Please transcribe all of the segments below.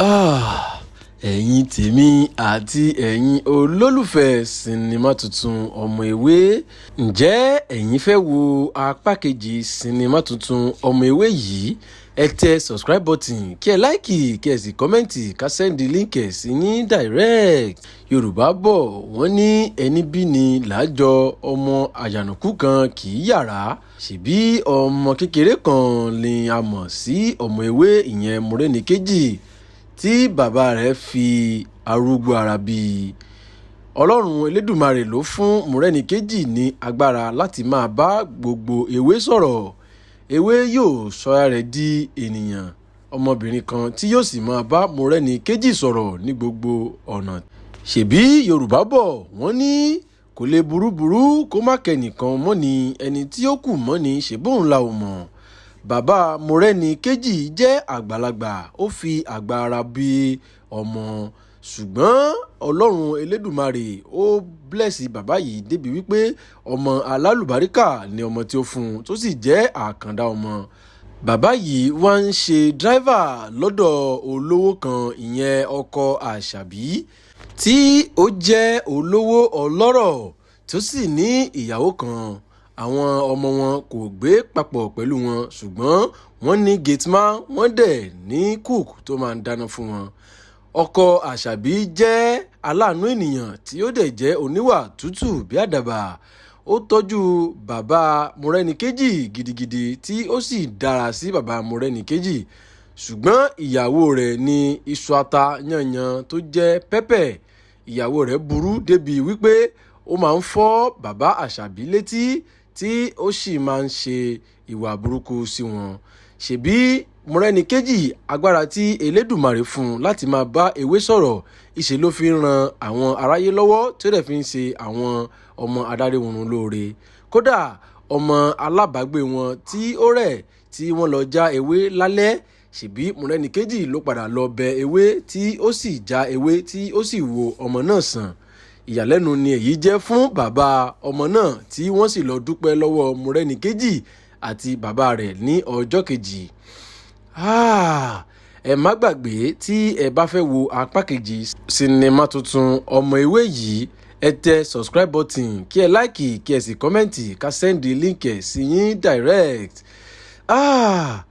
Ah, ẹ̀yin tèmi àti ẹ̀yin olólùfẹ́ sinimá tuntun Ọmọ Ewé, ǹjẹ́ ẹ̀yin fẹ́ wo apá kejì sinimá tuntun Ọmọ Ewé yìí? Ẹ tẹ subscribe button, kí ẹ like, kí ẹ sì comment, ká send link ẹ̀ sí yín direct. Yorùbá bọ̀, wọ́n ní ẹni bí ní làájọ ọmọ àjànàkú kan kì í yàrá. Ṣebí ọmọ kékeré kan ni a mọ̀ sí Ọmọ Ewé, ìyẹn Mọ́rẹ́níkejì, tí bàbá rẹ̀ fi arúgbó ara bí i. Ọlọ́run Elédùmarè ló fún Mọ́rẹ́níkejì ní agbára láti máa bá gbogbo ewé sọ̀rọ̀. Ewé yóò sọra rẹ̀ di ènìyàn ọmọbìnrin kan tí yóò sì máa bá Mọ́rẹ́níkejì sọ̀rọ̀ ní gbogbo ọ̀nà. Ṣebí Yorùbá bọ̀, wọ́n ní kò lè burúburú kó má kẹ́nìkan mọ́ ni, ẹni tí ó kù mọ́ ni ṣe bóun la ò mọ̀. Bàbá Mọ́rẹ́níkejì jẹ́ àgbàlagbà, ó fi àgbà ara bí ọmọ, ṣùgbọ́n Ọlọ́run Elédùmarè ó bless bàbá yìí débi wípé ọmọ alálùbáríkà ni ọmọ tí ó fún un, tó sì jẹ́ àkàndá ọmọ. Bàbá yìí wá ń ṣe driver lọ́dọ̀ olówó kan, ìyẹn ọkọ Àṣàbí, tí ó jẹ́ olówó ọlọ́rọ̀ tó sì ní ìyàwó kan. Àwọn ọmọ wọn kò gbé papọ̀ pẹ̀lú wọn, ṣùgbọ́n wọ́n ní gateman, wọ́n dẹ̀ ní cook tó máa ń dáná fún wọn. Ọkọ Àṣàbí jẹ́ aláàánú ènìyàn tí ó dẹ̀ jẹ́ oníwà tútù bí àdàbà. Ó tọ́jú bàbá Mọ́rẹ́níkejì gidigidi, tí ó sì dára sí bàbá Mọ́rẹ́níkejì, ṣùgbọ́n ìyàwó rẹ̀ ní iṣu ata yanyan tó jẹ́ pẹ́pẹ́. Ìyàwó rẹ̀ burú débi wípé ó máa ń fọ́ bàbá Àṣàbí létí, tí ó sì máa ń ṣe ìwà burúkú sí wọn. Ṣebí Mọ́rẹ́níkejì, agbára tí Elédùmarè fún un láti máa bá ewé sọ̀rọ̀, ìṣe ló fi ń ran àwọn aráyé lọ́wọ́, tí ó dẹ̀ fi ń ṣe àwọn ọmọ adáríhurun lóore. Kódà ọmọ alábàágbé wọn tí ó rẹ̀, tí wọ́n lọ já ewé lálẹ́, ṣebí Mọ́rẹ́níkejì ló padà lọ bẹ ewé, tí ó sì já ewé, tí ó sì wo ọmọ náà sàn. Ìyàlẹ́nu ni èyí jẹ́ fún bàbá ọmọ náà, tí wọ́n sì lọ dúpẹ́ lọ́wọ́ Mọ́rẹ́níkejì àti bàbá rẹ̀ ní ọjọ́ kejì. Ah, ẹ má gbàgbé, tí ẹ bá fẹ́ wo apá kejì sinimá tuntun Ọmọ Ewé yìí, ẹ tẹ subscribe button, kí ẹ like, kí ẹ sì comment, ká send link ẹ̀ sí yín direct. Ah,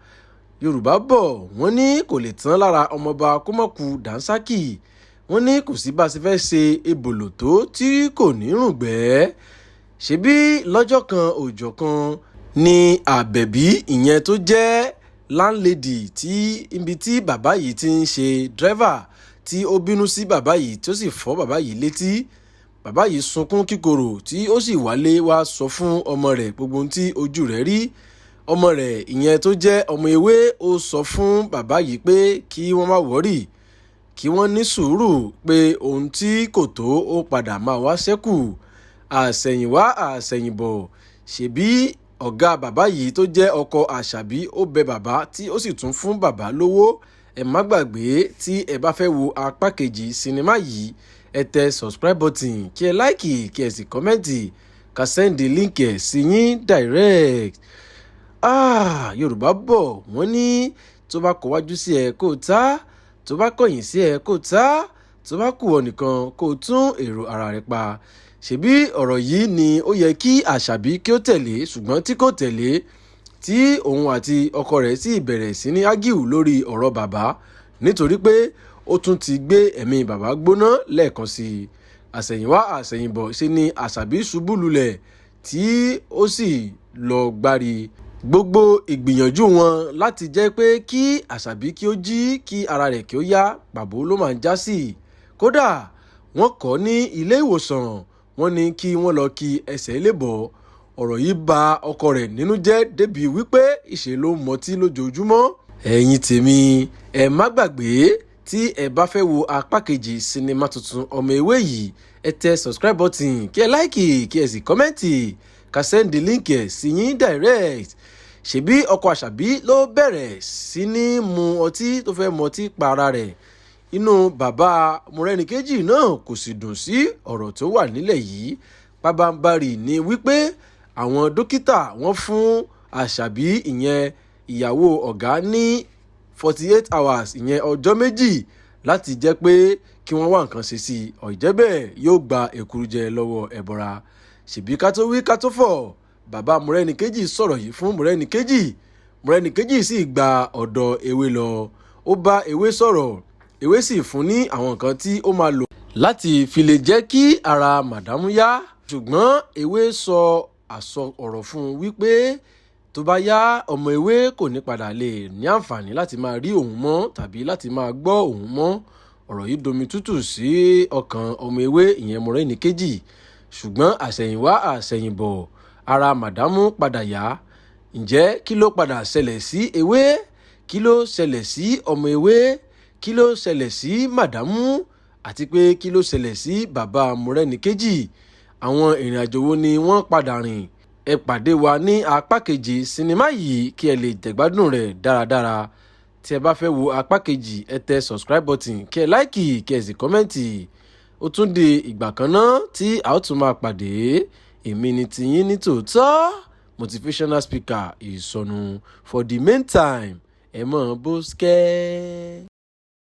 Yorùbá bọ̀, wọ́n ní kò lè tán lára ọmọọba kó má ku dànsákì. Wọ́n ní kò sí bá a ṣe fẹ́ ṣe ebòlò tó tí kò ní rùngbẹ́. Ṣebí lọ́jọ́ kan òòjọ́ kan ní Àbẹ̀bí, ìyẹn tó jẹ́ landlady tí ibi tí bàbá yìí ti ń ṣe driver, tí ó bínú sí bàbá yìí, tí ó sì fọ́ bàbá yìí létí. Bàbá yìí sunkún kíkorò, tí ó sì wálé wá sọ fún ọmọ rẹ̀ gbogbo ohun tí ojú rẹ̀ rí. Ọmọ rẹ̀, ìyẹn tó jẹ́ Ọmọ Ewé, ó sọ fún bàbá yìí pé kí wọ́n má worry, kí wọ́n ní sùúrù, pé ohun tí kò tó ó padà máa wá ṣẹ́kù. Àsẹ̀yìnwá àsẹ̀yìnbọ̀, ṣebí ọ̀gá bàbá yìí tó jẹ́ ọkọ Àṣàbí, ó bẹ bàbá, tí ó sì tún fún bàbá lówó. Ẹ má gbàgbé, tí ẹ bá fẹ́ wo apá kejì sinimá yìí, ẹ tẹ subscribe button, kí ẹ like, kí ẹ sì comment, ká send link ẹ̀ sí yín direct. Ah, Yorùbá bọ̀, wọ́n ní tó bá kọ̀wájú sí ẹ kó tá, tó bá kọ̀yìn sí ẹ kó tá, tó bá kù ọ nìkan kó tún èrò ara rẹ pa. Ṣebí ọ̀rọ̀ yìí ni ó yẹ kí Àṣàbí kí ó tẹ̀lé, ṣùgbọ́n tí kò tẹ̀lé, tí òun àti ọkọ rẹ̀ sì bẹ̀rẹ̀ sí ní argue lórí ọ̀rọ̀ bàbá, nítorí pé ó tún ti gbé ẹ̀mí bàbá gbóná lẹ́ẹ̀kan sí i. Àsẹ̀yìnwá àsẹ̀yìnbọ̀, ṣe ni Àṣàbí ṣubú lulẹ̀, tí ó sì lọ gbárí. Gbogbo ìgbìyànjú wọn láti jẹ́ pé kí Àṣàbí kí ó jí, kí ara rẹ̀ kí ó yá, pàbó ló máa ń já sí. Kódà wọ́n kọ́ ní ilé ìwòsàn, wọ́n ní kí wọ́n lọ ki ẹsẹ̀ lébọ̀. Ọ̀rọ̀ yìí ba ọkọ rẹ̀ nínú jẹ́ débi wípé ìṣe ló ń mọtí lójoojúmọ́. Ẹ̀yin tèmi, ẹ má gbàgbé, tí ẹ bá fẹ́ wo apá kejì sinimá tuntun Ọmọ Ewé yìí, ẹ tẹ subscribe button, kí ẹ like, kí ẹ sì comment, ká send link ẹ̀ sí yín direct. Ṣebí ọkọ Àṣàbí ló bẹ̀rẹ̀ sí ní mu ọtí, tó fẹ́ mu ọtí pa ara rẹ̀. Inú bàbá Mọ́rẹ́níkejì náà kò sì dùn sí ọ̀rọ̀ tó wà nílẹ̀ yìí. Pabambarì ni wípé àwọn dókítà wọ́n fún Àṣàbí, ìyẹn ìyàwó ọ̀gá, ní 48 hours, ìyẹn ọjọ́ 2, láti jẹ́ pé kí wọ́n wá nǹkan ṣe sí i, ọ̀ìjẹ́ bẹ́ẹ̀ yóò gba èkuru jẹ lọ́wọ́ ẹbọra. Ṣèbí ká tó wí ká tó fọ̀, bàbá Mọ́rẹ́níkejì sọ̀rọ̀ yìí fún Mọ́rẹ́níkejì. Mọ́rẹ́níkejì sì gba ọ̀dọ̀ Ewé lọ. Ó bá Ewé sọ̀rọ̀, Ewé sì fún ní àwọn nǹkan tí ó máa lò láti fi lè jẹ́ kí ara màdámù yá. Ṣùgbọ́n Ewé sọ àsọ ọ̀rọ̀ fún un wípé tó bá yá, ọmọ Ewé kò ní padà lè ní àǹfààní láti máa rí òun mọ́ tàbí láti máa gbọ́ òun mọ́. Ọ̀rọ̀ yìí domi tútù sí ọkàn ọmọ Ewé, ìyẹn Mọ́rẹ́níkejì. Ṣùgbọ́n àṣẹ̀yìnwá àṣẹ̀yìnbọ̀, ara màdámù padà yá. Ǹjẹ́ kí ló padà ṣẹlẹ̀ sí Ewé? Kí ló ṣẹlẹ̀ sí ọmọ Ewé? Kí ló ṣẹlẹ̀ sí màdámù? Àti pé kí ló ṣẹlẹ̀ sí bàbá Mọ́rẹ́níkejì? Àwọn ìrìn àjò wo ni wọ́n padà rìn? Ẹ pàdé wa ní apá kejì sinimá yìí kí ẹ lè jẹ̀gbádùn rẹ̀ dáradára. Tí ẹ bá fẹ́ wo apá kejì, ẹ tẹ subscribe button, kí ẹ like, kí ẹ sì comment. Ó tún di ìgbà kan náà tí a ó tún máa pàdé. Èmi ni tiyín ní tòótọ́, motivational speaker Ìsọnù. For the meantime, ẹ mọ̀ bó skẹ́.